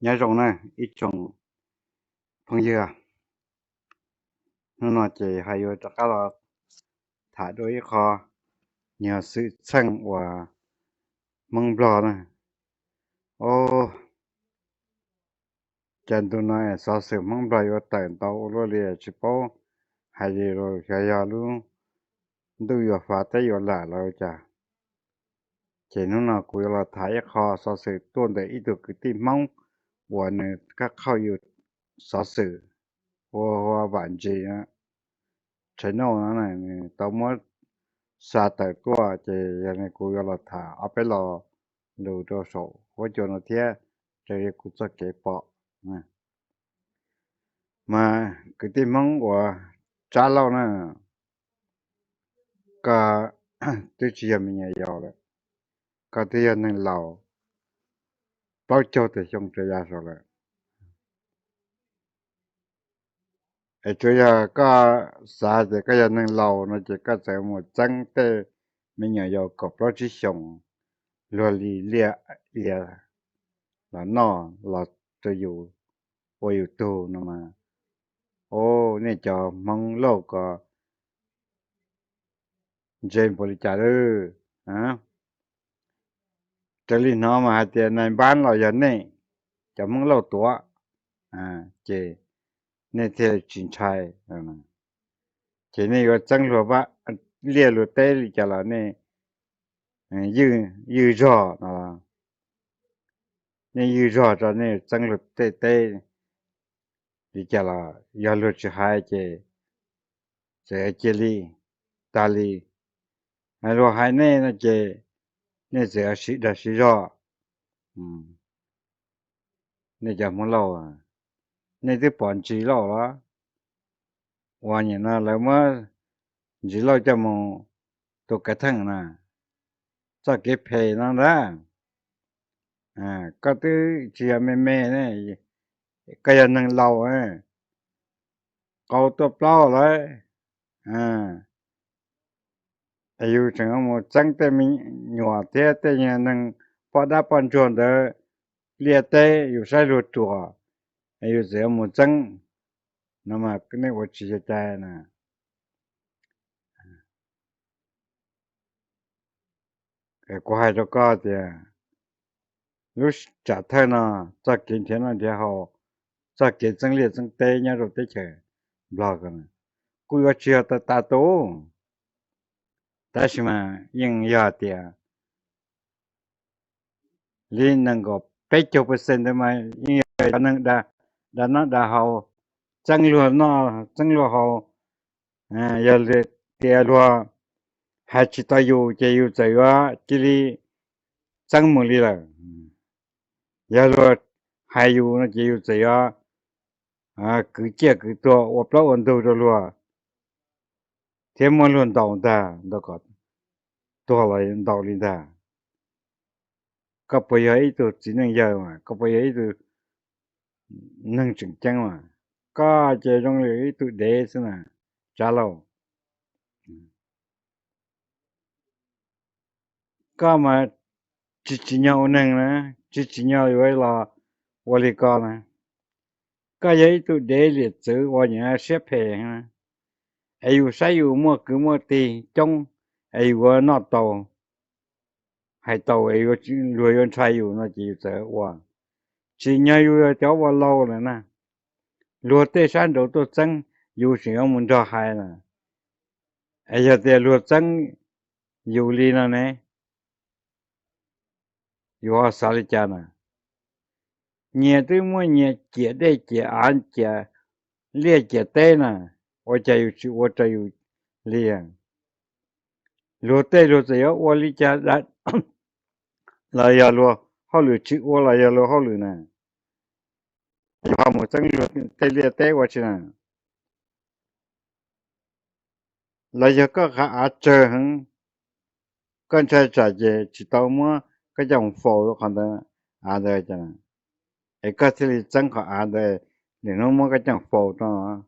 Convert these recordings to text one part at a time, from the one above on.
Nyob zoo na ib tsoom phooj ywg, hnub no ces hais yuav rov qab los tham dua ib qho nyuag xwm txheej uas Hmoob Nplog na. Os, cas ntu no xov xwm Hmoob Nplog yuav tawm ntau ua luaj li, tsis paub hais li los xyov yog lub ntuj yuav fav teb yuav lam los cas. Ces hnub no kuv yuav los tham ib qho xov xwm tuaj ntawm ib tug kwv tij Hmoob uas nws kab qhauj yus xov xwm ua ua vam ntsis channel no nws tau muab xa tawm tuaj, ces yog li kuv yuav los tham ob peb lo lus rau saum huab cua no thiab, raws li kuv txoj kev pom. Mas kwv tij Hmoob uas Tsab Lauj na, koj twb tsis yog me nyuam yaus lawm, koj twb yog neeg laus plaub caug tawm xyoo rau yav saud lawm. Es tsuas yog koj xav tias koj yog neeg laus no ces koj txawm mus txeeb tej me nyuam yaus kaum plaub tsib xyoos luag li liaj ia los noj los rau yus ua yus tug no mas, o, nej cov Hmoob Lauj ko ntse npaum li cas lawm. Raws li hnov mas hais tias nais npab los yog nej cov Hmoob Lauj tuav, ces nej thiaj tsis ntshai. Ces nej yuav txeeb luag liaj luag teb li cas los nej ywj zog no, nej ywj zog rau nej txeeb luag tej teb li cas los yog luag tsis hais ces txawm cia li tag li. Luag hais nej no ces nej txawm siv dag siv zog. Nej cov Hmoob Lauj, nej twb pom Ntsis Lauj los? Uas nim no lawv muab Ntsis Lauj coj mus tua kev theej na, txoj kev phem no ntag. Koj twb tsis yog me me ne, koj yog neeg laus, qau tuaj plaub lawm, es yus tseem mus txeeb tej me nyuam thiab tej neeg poj dab poj ntsuag ntawd liaj teb, yus saib luag ruam, es yus txawm yuav mus txeeb no mas nej ua tsis yog cai na. Kuv hais rau koj tias lub tsam thawj no, txoj kev nrhiav noj nrhiav haus, txoj kev txeeb liaj txeeb teb nyob rau teb chaws Nplog ko kuj yuav tsis yog tas tas tu, tab sis mas yeej yog tias li nees nkaum peb caug percent ntawd mas yeej yog cov neeg dag noj dag haus, txeeb luag noj txeeb luag haus. Yog tias luag hais tsis tau yus ces yus txawm yuav cia li txeeb mus li lawm. Yog luag hais yus no ces yus txawm yuav kwv ciaj kwv tuag ua plaub ua ntug rau luag thiab muab luag ntaus ntag, ntaus kom tuag los ntaus li ntag. Koj puas yog ib tug txiv neej yawg mas, koj puas yog ib tug neeg tseem ceeb mas? Koj ces zoo li ib tug dev xwb na, Tsab Lauj. Koj mas tsis tsim nyog ua neeg na, tsis tsim nyog yuav los ua li ko na. Koj yog ib tug dev liam txwv uas nyiam siab phem na, es yus saib yus muaj kwv muaj tij coob, es yus yuav noj tau hais tau, luag yuav ntshai yus no ces yus txawm ua. Tsim nyog yus yog cov ua laus lawm na, luag tej sab nraud tuaj txeeb, yus tseem yuav mus nrog hais na. Es yog tias luag txeeb yus li no ne, yus ho xav li cas na? Nyias twb muaj nyias ciam dej ciam av, ciam liaj ciam teb na, ua cas yus tsis ua rau yus li? Luag tej luag txawm yuav ua li cas los yog luag hauj lwm, tsis ua los yog luag hauj lwm na. Yog ho mus txeeb luag tej liaj teb ua tsi na? Los yog koj qhov av tsawg heev, koj ntshai tsam ces tsis tau muab koj coj mus faus rau qhov ntawd, av ntawd, es koj thiaj li txeeb qhov av ntawd, lwm hnub muab koj coj mus faus rau,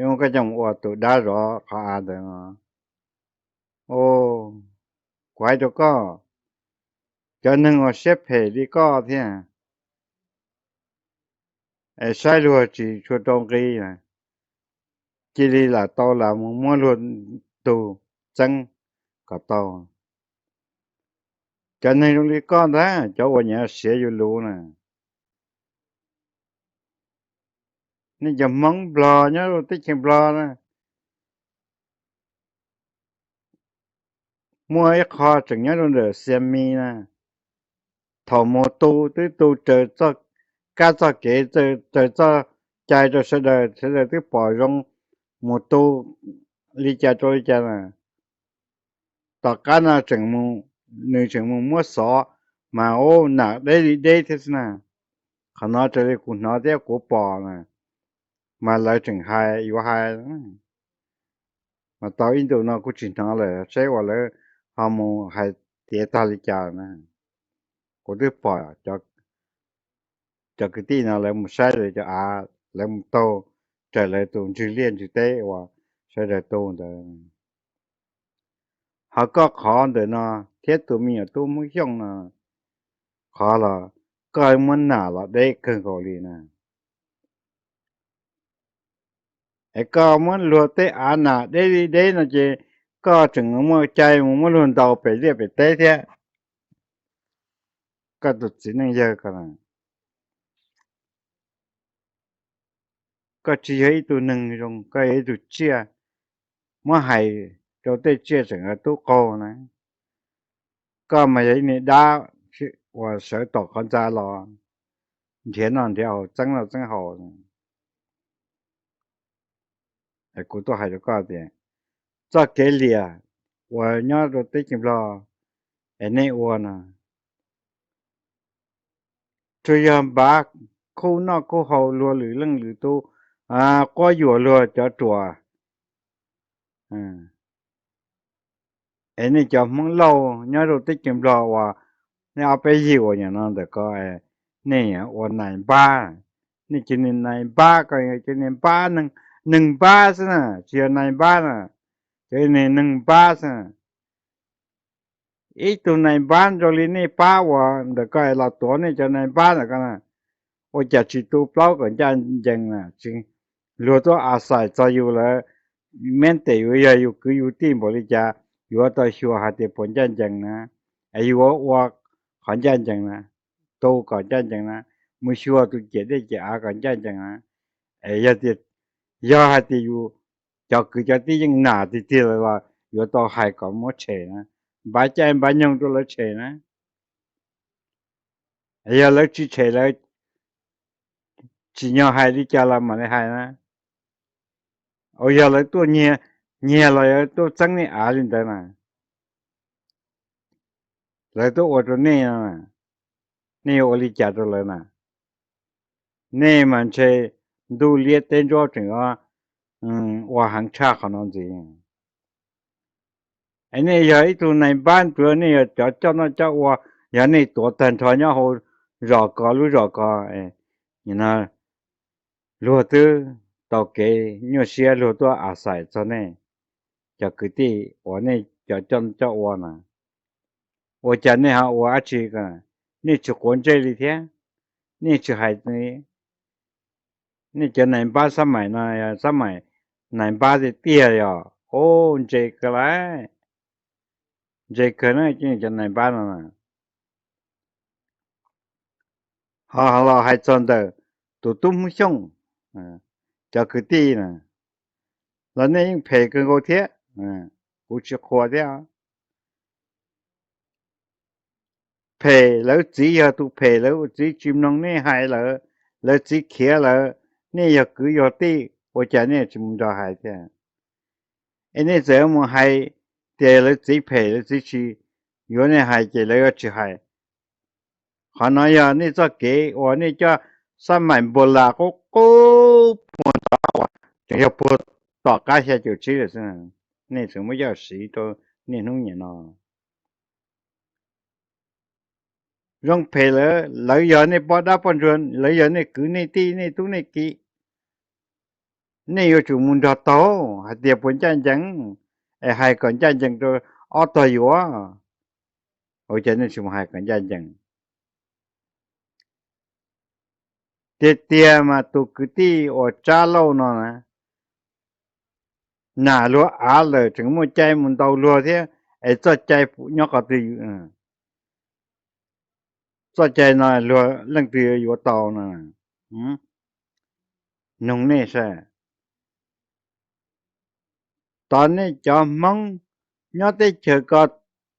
muab koj coj mus ua tus dab zov qhov av ntawd no. Kuv hais rau koj, cov neeg uas siab phem li koj thiab es saib luag tsis tshua rau nqi, cia li lam tau lam mus muab luag tug txeeb kom tau. Cov neeg zoo li koj ntag cov uas nyiam siav yus lus na. Nej cov Hmoob Nplog nyob rau teb chaws Nplog na, muaj ib qho tseem nyob rau ntawm Xiamis na, thaum mus tu twb tu raws kab txoj kev, raws txoj cai rau sawv daws, sawv daws twb pom zoo, mus tu li cas rau li cas na. Tom qab no tseem, nws tseem mus muab xov, mas ua nam deb li deb thiab xwb na. Qhov no raws li kuv hnov thiab kuv pom na, mas lawv tseem hais yuav hais, mas tau ib ntus no kuv tsis hnov lawm, saib uas lawv ho mus hais tiav tag li cas na. Kuv twb pom cov kwv tij no lawv mus saib lawv cov av, lawv mus taug raws lawv tus ntswg liaj ntswg teb uas sawv daws tu ntawd. Ho koj qhov ntawm no thiab tus me nyuam tub Hmoob Xyooj no, qhov los koj muab nam los deb kawg nkaus li na. Es koj muab luag tej av nam deb li deb no ces koj tseem muaj cai mus muab luag ntaus pem liaj pem teb thiab. Koj tus txiv neej yawg ko, koj tsis yog ib tug neeg zoo, koj yog ib tug tsiaj, muab hais rau tej tsiaj tseem tub qaug na. Koj mas yog ib niag dab uas sawv tom qhov ntxa los nrhiav noj nrhiav haus, txeeb noj txeeb haus. Kuv tuaj hais rau koj tias txoj kev liam uas nyob rau teb chaws Nplog es nej ua no, tsuas yog npav khub noj khub haus luag lwm leej lwm tus, quab yuam luag cov ruam. Es nej cov Hmoob Lauj nyob rau teb chaws Nplog uas nej ob peb yig uas nyuam no ntawm ko, nej ua nais npab, nej cov niag nais npab ko, cov niag npab, neeg npab xwb na, tsis yog nais npab na, cov niag neeg npab xwb na. Ib tug nais npab zoo li nej pab uas ntawm ko los tuav nej cov nais npab ntawm ko na, ua cas tsis tu plaub kom ncaj ncees na, tsis, luag tuaj a xais txog yus lawm, meb tes yus yog yus kwv yus tij npaum li cas, yuav tau xyuas hais tias puas ncaj ncees na, es yuav ua qhov ncaj ncees na, tu kom ncaj ncees na, mus xyuas tus ciam dej ciam av kom ncaj ncees na. Es yog tias, yog hais tias yus cov kwv cov tij yeej nam tiag tiag lawm los yuav tau hais kom muab tshem na, npav caij npav nyoog rau lawv tshem na. Yog lawv tsis tshem, lawv tsim nyog hais li cas los mam li hais na. Uas yog lawv tuaj nyiag, nyiag los yog tuaj txeeb nej av li ntawd na, lawv tuaj ua rau nej no, nej yuav ua li cas rau lawv na? Nej mas ntshe ntuj liab teb ntsuab tseem ua heev tshaj qhov no ntxiv. Es nej yog ib tug nais npab, tsuas nej yog cov coj noj coj ua, yog nej tuav tag nrho nyob hauv zos ko lub zos ko, no luag twb tau kev nyuaj siab luag tuaj a xais txog nej cov kwv tij uas nej cov coj noj coj ua na. Ua cas nej ho ua dab tsi ko? Nej tsis quav ntsej li thiab, nej tsis hais li. Nej cov nais npab xab maim no, xab maim nais npab tiag tiag yog, ub, ntse kawg lawm, ntse kawg na, cov nais npab no. Ho los hais txog ntawm tus tub Hmoob Xyooj, cov kwv tij na, los nej yeej phem kawg nkaus thiab, kuv tsis qhuas thiab. Phem, lawv txiv yog tus phem, lawv txiv tsis mloog nej hais lawm, lawv txiv khiav lawm, nej yog kwv yog tij ua cas nej tsis mus nrog hais thiab? Es nej txawm mus hais tias lawv txiv phem lawv txiv tsis yuav nej hais ces lawv yuav tsis hais. Qhov no yog nej txoj kev uas nej coj xab maim npua las qub qub puag ntawd uas tseem yog puag tom qab xya caum tsib lawm xwb, nej tseem muab coj siv rau niaj hnub niam no. Zoo phem lawm, lawv yog nej poj dab poj ntsuag, lawv yog nej kwv nej tij nej tub nej ki. Nej yuav tsum mus nrog taug hais tias puas ncaj ncees, es hais kom ncaj ncees rau ob tog yuav. Ua cas nej tsis mus hais kom ncaj ncees? Tiag tiag mas tus kwv tij uas Tsab Lauj no na, nam luag av lawm tseem muaj cai mus ntaus luag thiab, es txoj cai nyob qhov twg? Txoj cai no luag leej twg yuav tau no? Noog nej saib. Tos nej cov Hmoob nyob teb chaws ko,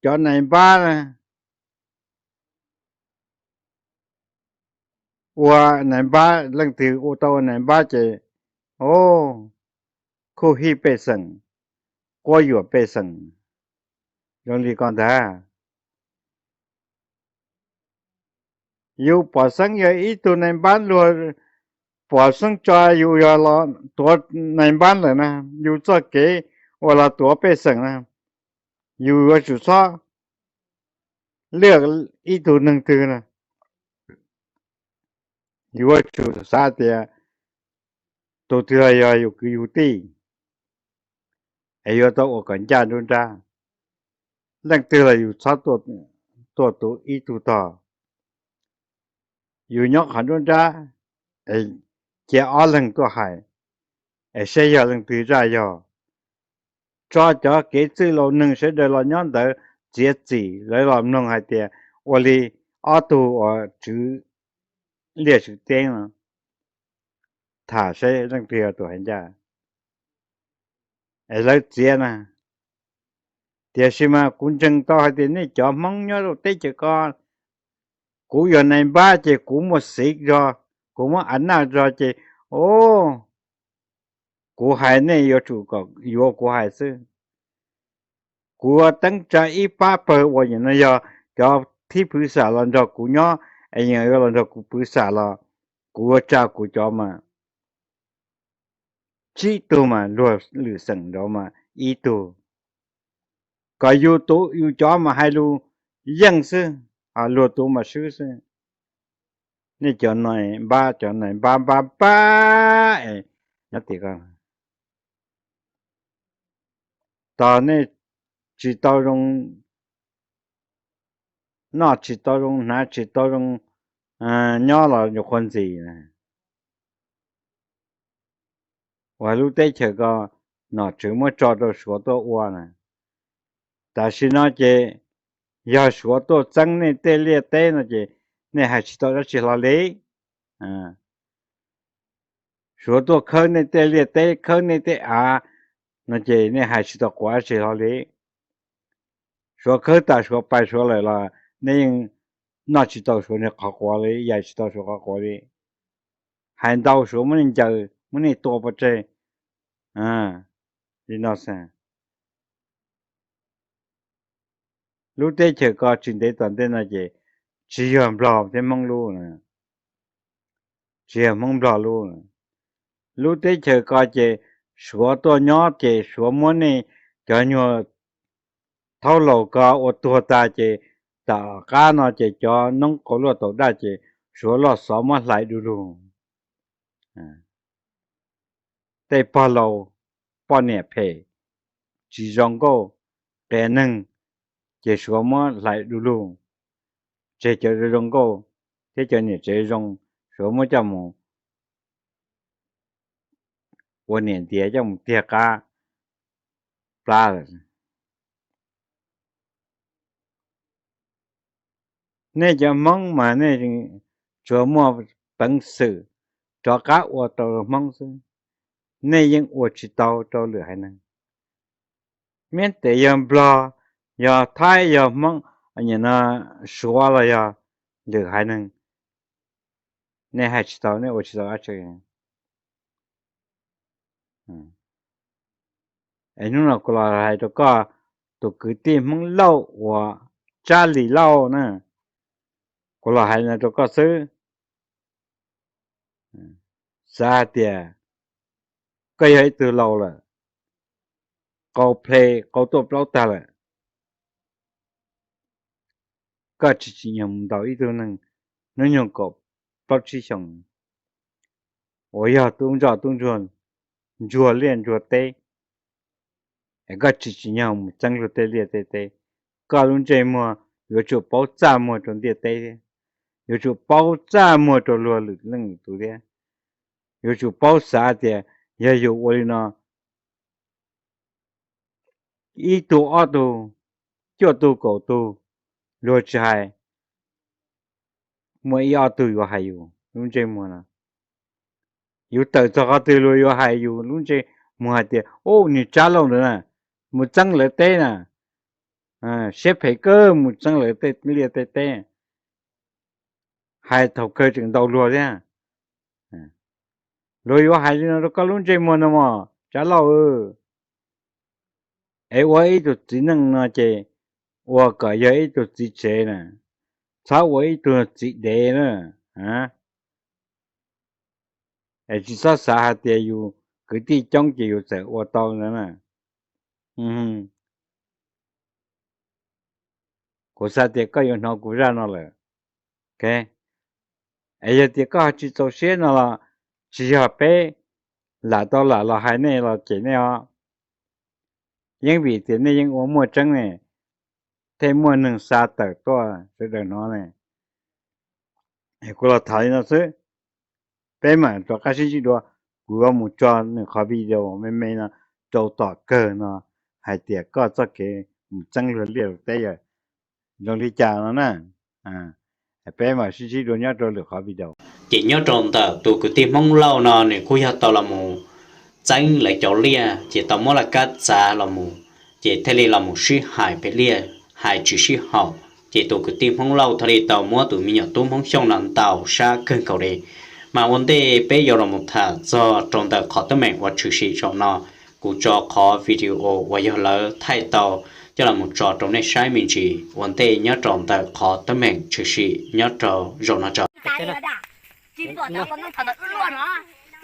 cov nais npab na, ua nais npab, leej twg ua tau ua nais npab ces, o, khuj hij pej xeem, quab yuam pej xeem, zoo li ko ntag. Yus pom xeeb yog ib tug nais npab luag, pom xeeb tso yus yog los tuav nais npab lawm na, yus txoj kev uas los tuav pej xeem na, yus yuav tsum txhob liaj ib tug neeg twg na. Yuav tsum xav tias tus twg los yog yus kwv yus tij, es yuav tau ua kom ncaj nruab nrab. Leej twg los yus txhob tuaj tua ib tug tog. Yus nyob qhov nruab nrab, cia ob leeg tuaj hais, es saib yog leej twg zaj yog. Tso cov kev txwj laus neeg sawv daws los nyob ntawd txiav txim, lawv los mloog hais tias ua li ob tug uas tswv liaj tswv teb no, tham saib leej twg yog tus hais ncaj, es lawv txiav na. Tiam sis mas kuv ntseeg tau hais tias nej cov Hmoob nyob rau teb chaws ko, kuv yog nais npab ces kuv muaj xiv zog, kuv muaj a naj zog ces, o, kuv hais nej yuav tsum kom yuav kuv hais xwb. Kuv yuav teeb tsa ib pab pawg uas nim no yog cov thib pwv xam los nrog kuv nyob, es yog yuav los nrog kuv pwv xam los kuv yuav tsa kuv cov mas tsib tug mas luag lwm xeem nraud mas ib tug, kom yus tus yus cov mas hais lus yeej xwb, ho luag tus mas swb xwb. Nej cov nais npab, cov nais npab npab npab es nyob tim ko, tos nej tsis tau zoo, noj tsis tau zoo, hnav tsis tau zoo, nyob los nyuam qhuav ntxim na. Uas lub teb chaws ko nom tswv muab tso rau Suav tuaj ua na. Tam sim no ces yog Suav tuaj txeeb nej tej liaj teb no ces nej hais tsis tau dab tsi hlo li. Suav tuaj khawb nej tej liaj teb, khawb nej tej av no ces nej hais tsis tau quav dab tsi hlo li. Suav khawb tas Suav pais Suav lawm los nej yeej noj tsis tau Suav qhov quav li, yaim tsis tau Suav qhov quav li. Hais ntau Suav muab nej ncaws, muab nej tua pov tseg li no xwb. Lub teb chaws ko tsis ntev tom ntej no ces tsis yog Nplog thiab Hmoob lub, tsis yog Hmoob Nplog lub. Lub teb chaws ko ces Suav tuaj nyob ces Suav muab nej cov nyuag thaub laus ko ua tuag tag ces tom qab no ces cov noob qau luaj taus daj ces Suav loj xov muab hlais du lug. Tej pog laus poj niam phem tsis zoo nkauj, qias neeg, ces Suav muab hlais du lug, tseg cov zoo nkauj thiab cov niam tsev zoo, Suav muab coj mus ua niam ntiav coj mus tiag qab plab lawm. Nej cov Hmoob mas nej tsuas muaj peev xwm rov qab ua tau Hmoob xwb, nej yeej ua tsis tau rau lwm haiv neeg. Miab tes yog Nplog, yog Thaib, yog Hmoob, Suav los yog lwm haiv neeg, nej hais tsis tau, nej ua tsis tau dab tsi. Es hnub no kuv los hais rau koj, tus kwv tij Hmoob Lauj uas Tsab Lis Lauj na, kuv los hais no rau koj xwb. Xav hais tias koj yog ib tug laus lawm, qau ple qau tuaj plaub tag lawm, koj tsis tsim nyog mus ntaus ib tug neeg hnub nyoog kaum plaub tsib xyoos uas yog tub ntsoj tub ntsuag, ntsuag liaj ntsuag teb, es koj tsis tsim nyog mus txeeb luag tej liaj tej teb. Koj lub ntsej muag yuav tsum paub txaj muag rau ntiaj teb thiab, yuav tsum paub txaj muag rau luag lwm leej lwm tus thiab, yuav tsum paub xav tias yog yus ua li no ib tug ob tug, cuaj tug kaum tug, luag tsis hais, muaj ib ob tug yuav hais yus lub ntsej muag no. Yus tawm txog qhov twg luag yuav hais yus lub ntsej muag hais tias, u, niag Tsab Lauj ntawd na, mus txeeb lawv teb na, siab phem kawg mus txeeb lawv tej liaj tej teb. Hais thaum kawg tseem ntaus luag thiab. Luag yuav hais li no rau koj lub ntsej muag no mos Tsab Lauj. Es ua ib tug txiv neej no ces ua kom yog ib tug txiv tsev na, txhob ua ib tug txiv dev na. Es tsis txhob xav hais tias yus kwv tij coob ces yus txawm ua tau ntawd na. Kuv xav tias koj yuav hnov kuv zaj no lawm. Es yog tias koj tsis txaus siab no los tsis yog peb lam tau lam los hais nej los cem nej os. Yeej vim tias nej yeej ua muaj tseeb ne, thiaj muaj neeg xa tawm tuaj sawv daws hnov ne. Kuv los tham li no xwb, peb mam rov qab sib ntsib dua. Kuv yuav mus tso nws qhov video me me no rau tom kawg no hais tias koj txoj kev mus txeeb luag liaj luag teb yog zoo li cas no na. Peb mam sib ntsib dua nyob rau lwm qhov video. Ces nyob rau ntawm tus kwv tij Hmoob Lauj no nws kuj yog tau los mus txeeb lawv cov liaj ces tau muab laj kab txav los mus, ces thiaj li los mus sib hais pem liaj hais tsis sib haum. Ces tus kwv tij Hmoob Lauj thiaj li tau muab tus me nyuam tub Hmoob Xyooj no ntaus sab kawg nkaus li. Mas ua ntej peb yuav los mus tham txog rau ntawm qhov teeb meem uas tshwm sim zaum no, kuv tso qhov video uas yog lawv thaij tau coj los mus tso rau nej saib me ntsis ua ntej nyob rau ntawm qhov teeb meem tshwm sim nyob rau zaum no tso.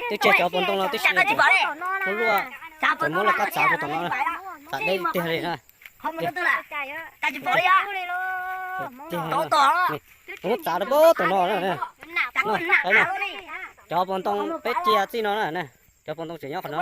Twb tseg cov pob ntoo los twb sib luaj, txawm muab laj kab txav rau tom no, txav deb tiag li na. Muab txav rau pem tom no na. Cov pob ntoo peb cia txij no na, cov pob ntoo tseem nyob qhov no.